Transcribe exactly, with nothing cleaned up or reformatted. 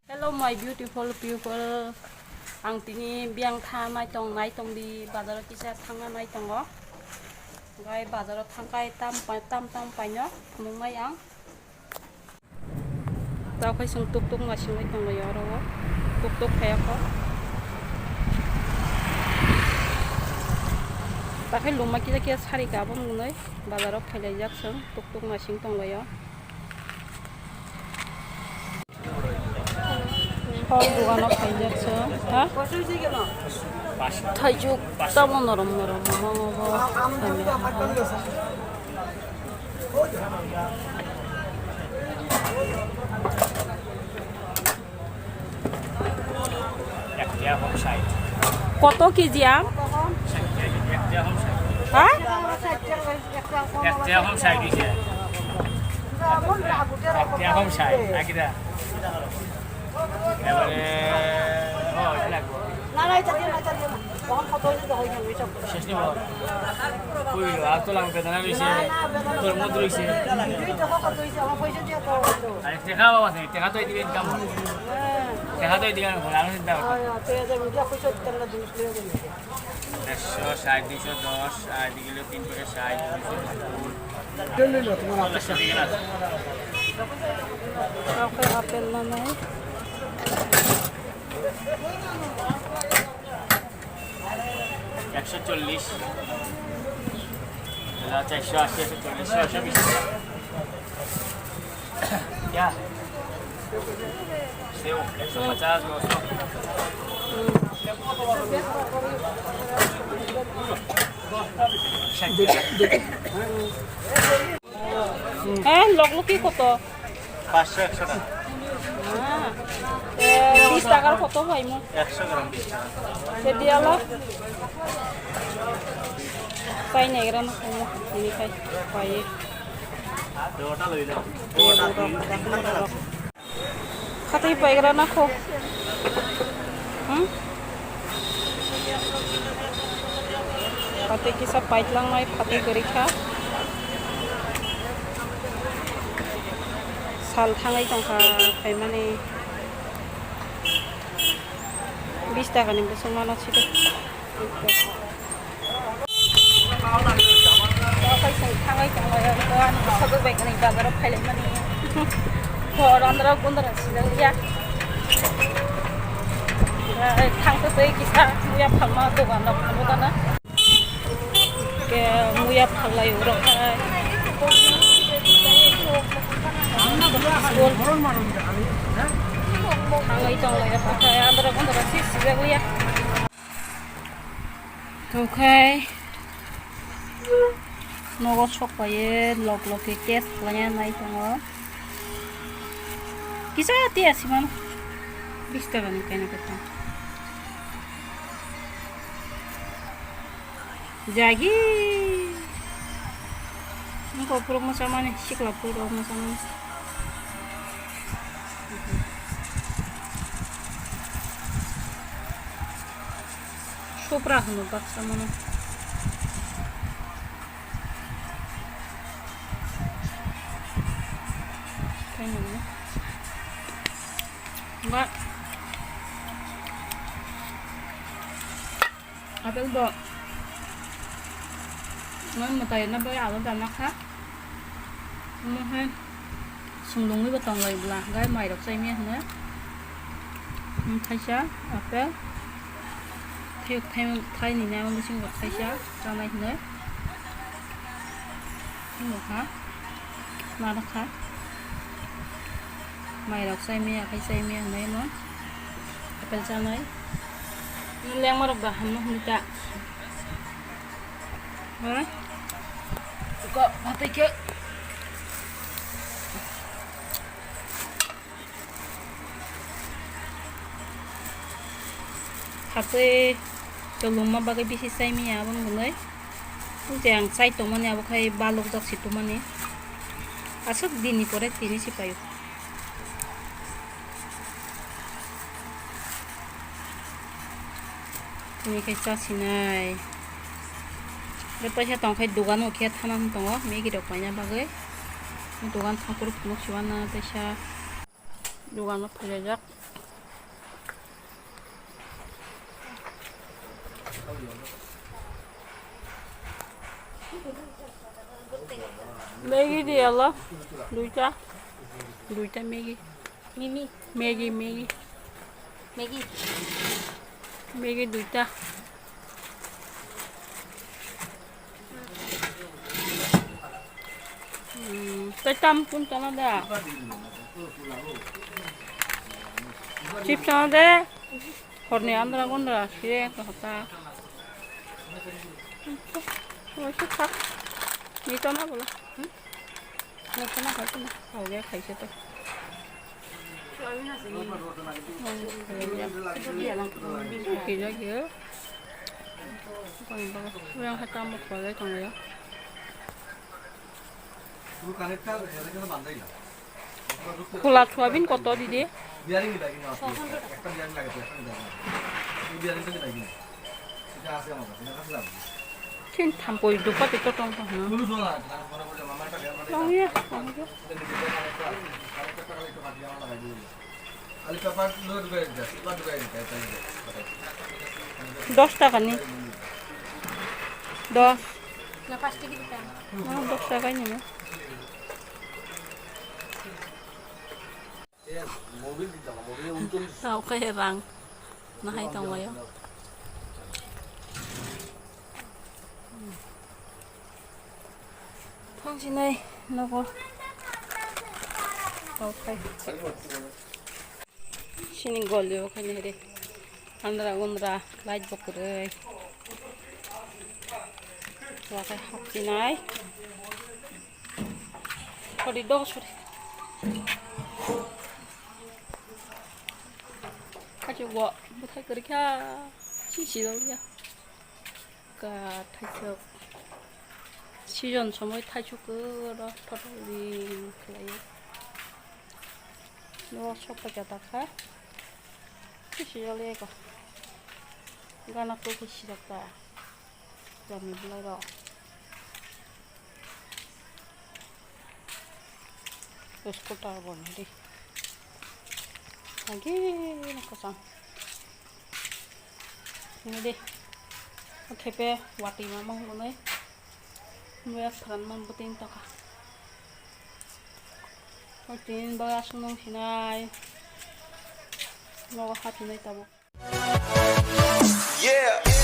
Hello my beautiful people, ang tini biyang tha nai tong nai tong di bazaro kisa thangna nai tongo. Gai bazaro thangkai tam pa-, tam tam paino phunuknai ang. Tao khai chwng tuk tuk masingwi tonglaio oro o. Tuk tuk phaiya kho. Takhai luma kisa kisa sari ka abo nwngnai bazaro phailaijak chwng tuk tuk masing tonglaio. Phol dogano phaijak se, ha? Thaijuk tamo norom norom, omo, omo, omo. Koto keji ang? Ha? Ekta hom sai dise. Ekta hom sai, akida. Ebare, oh, ita lagbo. Sis ni bol. Ui, ato lang bedana rise. Tormod rise. Are, teka baba se, teka to idiben kam. Teka to idiben kam, aro sinta. Ekso sait, duiso dos, ar digilo tin pake sait, duiso noboi. Oke, apple na nai. Ekso chollis. Ela, ekso asi, ekso chollis, ekso bis. Ya. Seo, ekso pachas, doso. Eh, lok lok ki koto? Paanch sho, ekso taka. Ah, eh, bis takar koto paimu? Ekso gram bis taka. Se diya lok. Sai negra na komo, ini kai, pai. Dota loi lo. Khatwi paigra na kho. Hmm? Khatwi kisa paitlangnai, khatwi kwrwi kha. Sal thangwi tongkha phaimani. Bis takani bwswk mano side. Tei chwng thangwi tonglaio, ani bwsajwk bai kwrwi bazaro phailaimani. Hor andro gundra sijak ya. Thangtwi twi kisa muya phalma dogan rok phalma gana. Ke muya phalai urok hai. Thangwi tonglaio, andro gundra si sijak ya. Tokhai nogo sok paiye, lok lok khe test khlaiya nai tongo. Kisa tiya simano. Bis taka ni kaina khe tong. Jagi. Nokho puro mwsamani, sikla puro mwsamani. Supra hwnwi baksa mano. Ba. Apple bo nang mwtai na bai alo dana kha. Omo hai sunglungwi bo tonglai bwla, gai mairok chaimia hwnwi. Omo thaisa apple. Thayuk thai, thaini nang bisingo thaisa chanai hwnwi. Omo ha. Nana kha. Mairok chaimia, akhai chaimia hwnwi omo. Apple chanai. Lengmarok ba hamno hwnwi ta. Ha? Ko phatai khe. Phatwi tolongma bagwi bisi chaimia aboni hwnwi. Tei ang chai tongmani abo khai balokjak si tongmani. Aswk dinni pore tini si paio. Tini khai chasinai. Tei paisa tongkhai dogano khe thana tongo Maggie rok paina bagwi. Dogan thangphuru phunuk siwana teisa. Dogano phailaijak. Maggie di alo, duita, duita Maggie. Mimi. Maggie, Maggie. Maggie. Maggie duita. Hmm, tei tam kun tana da. Chips tana de. Horni andra gondra sire hota. Oishe thak. Ni tana bola. Hmm? Ni tana khai tana. Hau ge khai se to. Kija kija. Koi baga. Yang kata mo koi tong ya. Khula soyabin koto didi? Tin thampoi dupa tito tong tong hwno. Tong ya, tong ya. Dos taka ni. Dos. Na, pas tiki tang. Oh, dos taka ni no. Tao khe rang. Nahai tong mayo. Thang sinai nogo. Tao khai. Sini goli o khaina hede. Andra undra light bo kwrwi. Wa khai hapchinai. Sorry, dog, sorry. Kachi wa, bwthai kwrwi kha. Chi chi dog ya. Ka thaisok. Season somoi thaisok kwrwi thotho ring khlaiwi. Nugo sokphaikha takha. Sijak le eko. Gana khe sijak ta. Jami bolai rok. Scooter bo nai di. Agi na kwcham. Nai di. Khepe watwi mamang hwnwi. Muya pharan man bwtwi tongkha. O tin ba aswk nung sinai. Nogo hapinai tabuk. Yeah.